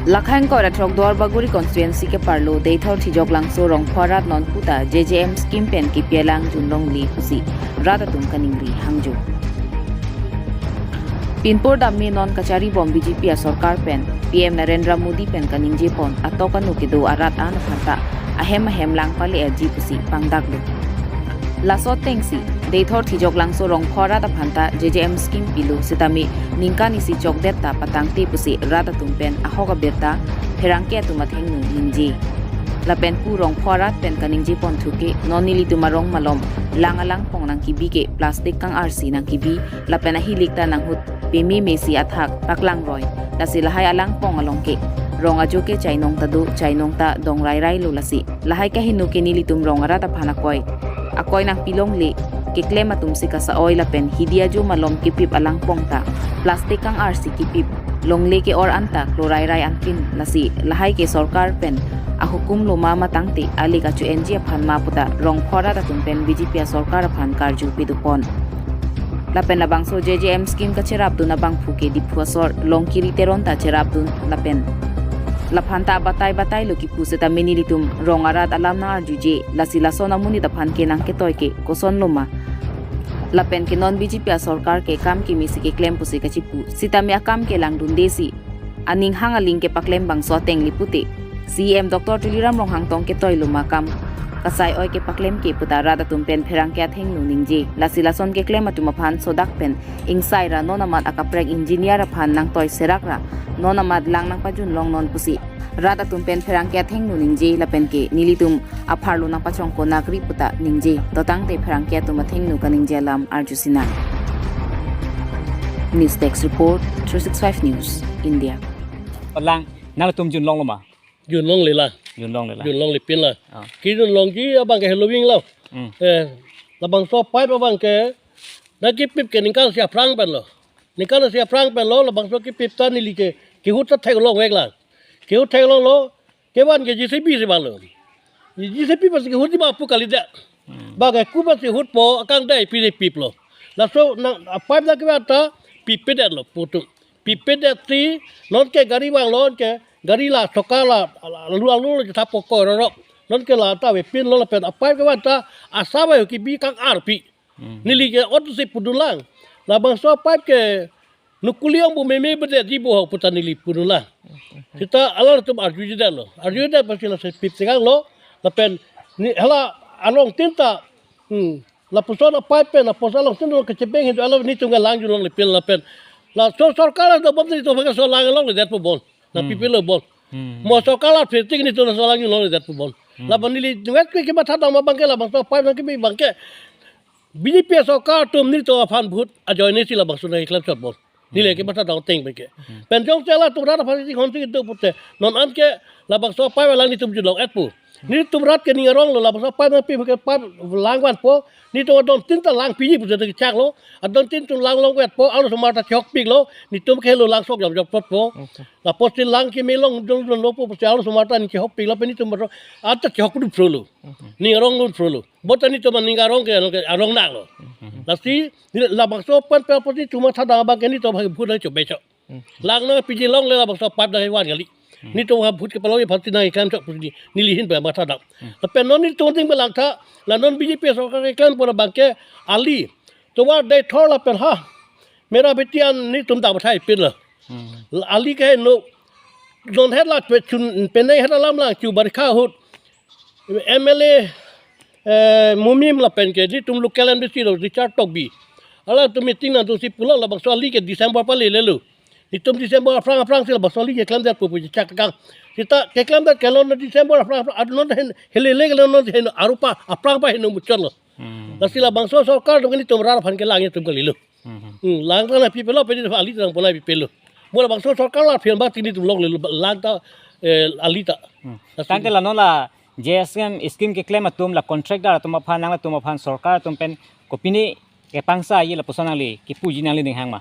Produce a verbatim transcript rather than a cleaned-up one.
Lakhang kora throk Duarbagori constituency ke parlo Deithor Thijok Langso Rongpho arat non puta J J M scheme pen kipi alang junlongle pusi rat atum kaningri hangjo. Pinpur damme non kachari bom B J P asorkar pen P M Narendra Modi pen kaningje pon atok anu kedo arat an aphanta ahem ahem lang pale erji pusi pangdaklo. Laso atengsi Deithor Thijok Langso Rongpho arat aphanta J J M scheme pilo sitame ningkan isi chokdet ta patangte pusi rat atum pen ahok abirta pherangke atum athengno ningje. Lapen pu Rongpho arat pen kaningje ponthu ke non nelitum arong malom lang alangpong nangkibi ke plastic kang-arsi nangkibi lapen ahilik ta nanghut peme mesi athak paklang roi. Lasi lahai alangpong along ke rong ajo ke chainong ta do, chainong ta dong rairai lo lasi. Lahai kaheno ke nelitum rong arat aphan akoi akoi nangpilongle keklem atum si kasa-oi lapen hidi ajo malom kipip alangpong ta plastic kang-arsi kipip longle ke or anta klo rairai anpin lasi lahai ke sorkar pen ahukum loma matangte alik achu enji aphan ma puta Rongpho arat atum pen B J P asorkar aphan karju pedupon. Lapen labangso J J M scheme kacherapdun abangphu ke Diphu asor Longkiri Teron ta cherapdun lapen laphanta batai batai lo kipu sitame nelitum rong arat alam nang-arjuje lasi lason amonit aphan ke nangketoi ke koson loma. Lapen ke non B J P asorkar ke kam kimi si keklem pusi kachipu sitame akam ke langdunde si aning hang aling kepaklem bangso ateng lipute C E M Doctor Tuliram Ronghang tong ketoi loma kam kasai-oi kepaklem ke puta rat atum pen pherangke athengno ningje. Lasi lason keklem atum aphan sodak pen ingsai ra non amat akaprek engineer aphan nangtoi serak ra non amat lang nangpajunlong non pusi rat atum pen pherangke athengno ningje lapen ke nelitum apharlo nangpachongko nakri puta ningje. Totangte pherangke atum athengno kaningje alam arjusinang. News Desk Report, three six five News, India. Lang, nangtum junlonglo ma? Junlongle la. Junlongle la. Junlongle pin la. Ah. Kejunlongji abang ke heloving lo. Hmm. Eh, labangso pipe abang ke nangkipip ke ningkan isi aphrang pen lo. Ningkan isi aphrang pen lo, labangso kipip ta neli ke kehut ta theklongvek lang. Kehut theklonglo, kevan ke J C B si vanlo. J C B pas kehutji ma pu kalidet. Hmm. Bang ke ku pas kehutpo, akangdai pi de piplo. Laso nang, a pipe nangkevan ta pipedetlo putu. Pipedetsi, non ke gari vanglo, non ke gari la choka la, la, lu alu lo thapo ko rorok. Non ke la ta vepinlo lapen a pipe kevan ta asap ayo kibi kang-arpi. Hmm. Neli ke ot si pudun lang. Labangso pipe ke nukuli ong bu meme bedetji bu ho puta neli pudun lang. Sita alanglitum arjujedetlo. Arjujedet pasi la se pip tegang lo. Lapen ne hala along tin ta. Hmm. Lapuson a pipe pen, lapuson along tin lo kechebeng hin ala nelitum ke lang junlongle pin lapen. Laso sorkar la dobom nelitum ke so langlongledetpo bon. Hmm. Nangpipilo bon. Hmm. Mo sorkar la phetik nelitum so lang junlongledetpo bon. Hmm. Lapen neli nunget ke kematha dam abang ke labangso pipe nangkipi abang ke B J P asorkar atum nelitum aphan vote ajoine si labangso nangklemchot bon. Neli Hmm. kematha dam ateng abang ke. Hmm. Pen jongsi latum rat aphan si honsi kedo pute. Non an ke labangso pipe alang nelitum junlong-etpo. Nelitum rat ke ning arong lo labangso pipe nangpi ke pipe lang vanpo. Nelitum adon tin ta langpiji pute kechaklo. Adon tin atum langlong-etpo. Arlosomar ta chehokpiklo. Nelitum ke lo lang sok jam jam potpo. Okay. Lapuson lang keme long dun dun lopo pusi arlosomar ta neli chehokpiklo pen nelitum matro anta chehok du phro lo. Mhm. Ning arong dun phro lo. Bota nelitum ning arong ke arong nang lo. Mhm. Lasi neli labangso pen pen pusi nelitum matha dam abang ke nelitum abang vote nangchobecho. Mhm. Lang nangpiji longle labangso pipe nangvan kali. Mhm. Nelitum abang vote kepalong aphan si nangklemchot pusi neli hin pen matha dam. Mhm. Lapen non nelitum ding belangtha, la non B J P sorkar keklem pon abang ke ali. Tovar Deithor lapen ha Merabeti an nelitum dam thai pin lo. Hmm. Ali ke no. Non het la pe chun penai het alam lang chu barikha ahut. M L A, eh, Mumim lapen ke nelitum local M D C lo Richard Tokbi. Alangtum meeting nangthusi pulo labangso ali ke December palelelo. Nelitum December aphrang aphrang si labangso ali keklemdetpo pu chak kang. Sita keklemdet ke non December aphrang aphrang ad non hen helele ke non hen arupa aphrang pa hen muchotlo. Hmm. Lasi labangso sorkar atum ke nelitum rat aphan ke lang atum kalilo. Mhm. Hmm, lang ta nangpipelo, pedi ali ta nangpo nangpipelo. Mo labangso sorkar la phian ba tini atum longlelo, lang ta, eh, ali ta. Hmm. Laso Tangte la non la J S M scheme keklem atum la contractor atum aphan nangtum aphan sorkar atum pen kopine kepangsa ye lapuson nangli kipuji nangli ning hang ma?